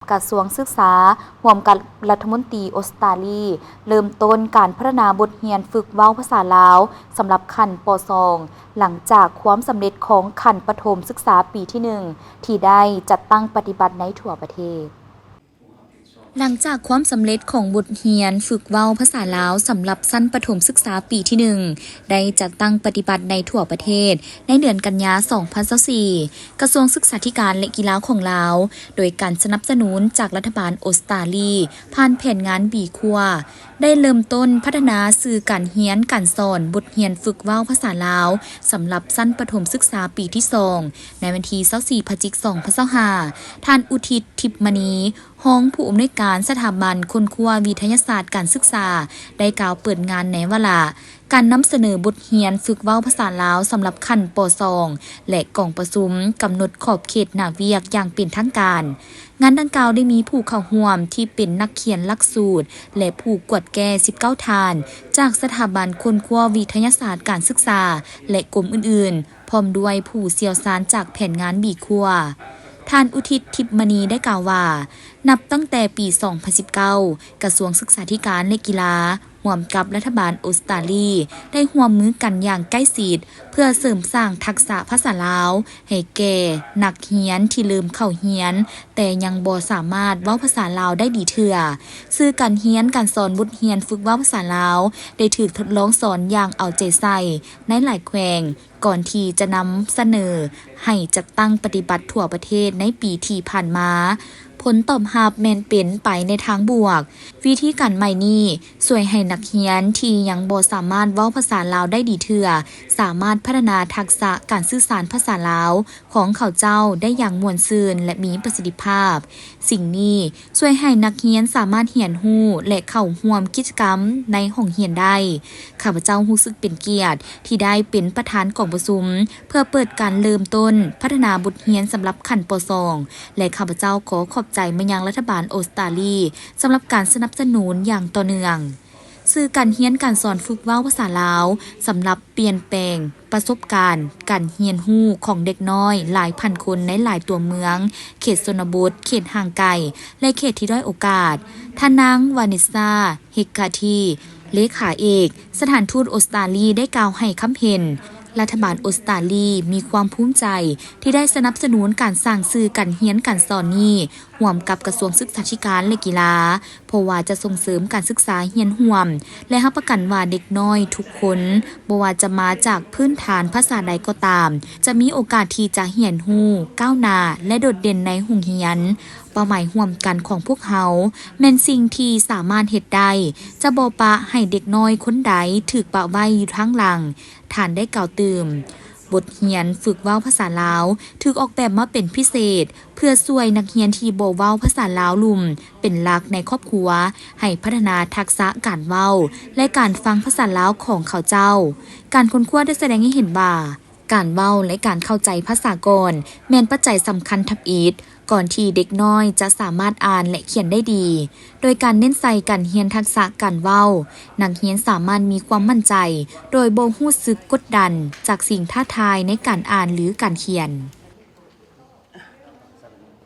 ກະຊວງສຶກສາ ຮ່ວມກັບລັດຖະມົນຕີອົດສະຕາລີ ເລີ່ມຕົ້ນການພັດທະນາບົດຮຽນຝຶກເວົ້າພາສາລາວ ສຳລັບຂັ້ນ ປ.ສອງ ຫຼັງຈາກຄວາມສຳເລັດຂອງຂັ້ນປະຖົມສຶກສາປີທີໜຶ່ງ ທີ່ໄດ້ຈັດຕັ້ງປະຕິບັດໃນທົ່ວປະເທດ. ຫຼັງຈາກຄວາມສຳເລັດຂອງບົດຮຽນຝຶກເວົ້າພາສາລາວ ສຳລັບຊັ້ນປະຖົມສຶກສາປີທີໜຶ່ງ ໄດ້ຈັດຕັ້ງປະຕິບັດໃນທົ່ວປະເທດ ໃນເດືອນກັນຍາ ສອງພັນຊາວສີ່ ກະຊວງສຶກສາທິການ ແລະ ກິລາຂອງລາວ ໂດຍການສະໜັບສະໜູນຈາກລັດຖະບານອົດສະຕາລີ ຜ່ານແຜນງານ B Core ໄດ້ເລີ່ມຕົ້ນພັດທະນາສື່ການຮຽນການສອນບົດຮຽນຝຶກເວົ້າພາສາລາວ ສຳລັບຊັ້ນປະຖົມສຶກສາປີທີສອງ ໃນວັນທີ ຊາວສີ່ ພະຈິກ ສອງພັນຊາວຫ້າ ທ່ານ ອຸທິດ ທິບມະນີ ຮອງຜູ້ອຳນວຍການສະຖາບັນຄົ້ນຄວ້າວິທະຍາສາດການສຶກສາ ໄດ້ກ່າວເປີດງານໃນວາລະ ການນຳສະເໜີບົດຮຽນຝຶກເວົ້າພາສາລາວສຳລັບຂັ້ນ ປ.ສອງ ແລະ ກອງປະຊຸມກຳນົດຂອບເຂດໜ້າວຽກຢ່າງເປັນທາງການ. ງານດັ່ງກ່າວໄດ້ມີຜູ້ເຂົ້າຮ່ວມທີ່ເປັນນັກຂຽນຫຼັກສູດ ແລະ ຜູ້ກວດແກ້ ສິບເກົ້າ ທ່ານ ຈາກສະຖາບັນຄົ້ນຄວ້າວິທະຍາສາດການສຶກສາ ແລະ ກົມອື່ນໆ ພ້ອມດ້ວຍຜູ້ຊ່ຽວຊານຈາກແຜນງານ B Core. ທ່ານ ອຸທິດ ທິບມະນີ ໄດ້ກ່າວວ່າ ນັບຕັ້ງແຕ່ປີ ສອງພັນສິບເກົ້າ ກະຊວງສຶກສາທິການ ແລະ ກິລາ ຮ່ວມກັບລັດຖະບານອົດສະຕາລີ ໄດ້ຮ່ວມມືກັນຢ່າງໃກ້ຊິດ ເພື່ອເສີມສ້າງທັກສະພາສາລາວໃຫ້ແກ່ນັກຮຽນທີ່ເລີ່ມເຂົ້າຮຽນ ແຕ່ຍັງບໍ່ສາມາດເວົ້າພາສາລາວໄດ້ດີເທື່ອ. ສື່ການຮຽນການສອນບົດຮຽນຝຶກເວົ້າພາສາລາວ ໄດ້ຖືກທົດລອງສອນຢ່າງເອົາໃຈໃສ່ໃນຫຼາຍແຂວງ ກ່ອນທີ່ຈະນຳສະເໜີໃຫ້ຈັດຕັ້ງປະຕິບັດທົ່ວປະເທດໃນປີທີ່ຜ່ານມາ. ຜົນຕອບຮັບແມ່ນເປັນໄປໃນທາງບວກ. ວິທີການໃໝ່ນີ້ຊ່ວຍໃຫ້ນັກຮຽນທີ່ຍັງບໍ່ສາມາດເວົ້າພາສາລາວໄດ້ດີເທື່ອ ສາມາດພັດທະນາທັກສະການສື່ສານພາສາລາວຂອງເຂົາເຈົ້າໄດ້ຢ່າງມ່ວນຊື່ນ ແລະ ມີປະສິດທິພາບ. ສິ່ງນີ້ຊ່ວຍໃຫ້ນັກຮຽນສາມາດຮຽນຮູ້ ແລະ ເຂົ້າຮ່ວມກິດຈະກຳໃນຫ້ອງຮຽນໄດ້. ຂ້າພະເຈົ້າຮູ້ສຶກເປັນກຽດທີ່ໄດ້ເປັນປະທານກອງປະຊຸມ ເພື່ອເປີດການເລີ່ມຕົ້ນພັດທະນາບົດຮຽນສຳລັບຂັ້ນ ປ.ສອງ ແລະ ຂ້າພະເຈົ້າຂໍຂອບໃຈມາຍັງລັດຖະບານອົດສະຕາລີ ສຳລັບການສະໜັບສະໜູນຢ່າງຕໍ່ເນື່ອງ. ສື່ການຮຽນການສອນຝຶກເວົ້າພາສາລາວ ສຳລັບປ່ຽນແປງປະສົບການການຮຽນຮູ້ຂອງເດັກນ້ອຍຫຼາຍພັນຄົນໃນຫຼາຍຕົວເມືອງ, ເຂດຊົນນະບົດ, ເຂດຫ່າງໄກ ແລະ ເຂດທີ່ດ້ອຍໂອກາດ. ທ່ານນາງ ວາເນສຊາ ເຮັກກາທີ ເລຂາເອກສະຖານທູດອົດສະຕາລີ ໄດ້ກ່າວໃຫ້ຄຳເຫັນ, ລັດຖະບານອົດສະຕາລີມີຄວາມພູມໃຈທີ່ໄດ້ສະໜັບສະໜູນການສ້າງສື່ການຮຽນການສອນນີ້ ຮ່ວມກັບກະຊວງສຶກສາທິການ ແລະ ກິລາ ເພາະວ່າຈະສົ່ງເສີມການສຶກສາຮຽນຮ່ວມ ແລະ ຮັບປະກັນວ່າເດັກນ້ອຍທຸກຄົນ ບໍ່ວ່າຈະມາຈາກພື້ນຖານພາສາໃດກໍຕາມ ຈະມີໂອກາດທີ່ຈະຮຽນຮູ້, ກ້າວໜ້າ ແລະ ໂດດເດັ່ນໃນໂຮງຮຽນ. ເປົ້າໝາຍຮ່ວມກັນຂອງພວກເຮົາແມ່ນສິ່ງທີ່ສາມາດເຮັດໄດ້, ຈະບໍ່ປະໃຫ້ເດັກນ້ອຍຄົນໃດຖືກປະໄວ້ຢູ່ທາງຫຼັງ, ທ່ານໄດ້ກ່າວຕື່ມ. ບົດຮຽນຝຶກເວົ້າພາສາລາວຖືກອອກແບບມາເປັນພິເສດ ເພື່ອຊ່ວຍນັກຮຽນທີ່ບໍ່ເວົ້າພາສາລາວລຸ່ມເປັນຫຼັກໃນຄອບຄົວ ໃຫ້ພັດທະນາທັກສະການເວົ້າ ແລະ ການຟັງພາສາລາວຂອງເຂົາເຈົ້າ. ການຄົ້ນຄວ້າໄດ້ສະແດງໃຫ້ເຫັນວ່າ ການເວົ້າ ແລະ ການເຂົ້າໃຈພາສາກ່ອນ ແມ່ນປັດໄຈສຳຄັນທຳອິດ ກ່ອນທີ່ເດັກນ້ອຍຈະສາມາດອ່ານ ແລະ ຂຽນໄດ້ດີ. ໂດຍການເນັ້ນໃສ່ການຮຽນທັກສະການເວົ້າ, ນັກຮຽນສາມາດມີຄວາມໝັ້ນໃຈ ໂດຍບໍ່ຮູ້ສຶກກົດດັນຈາກສິ່ງທ້າທາຍໃນການອ່ານ ຫຼື ການຂຽນ.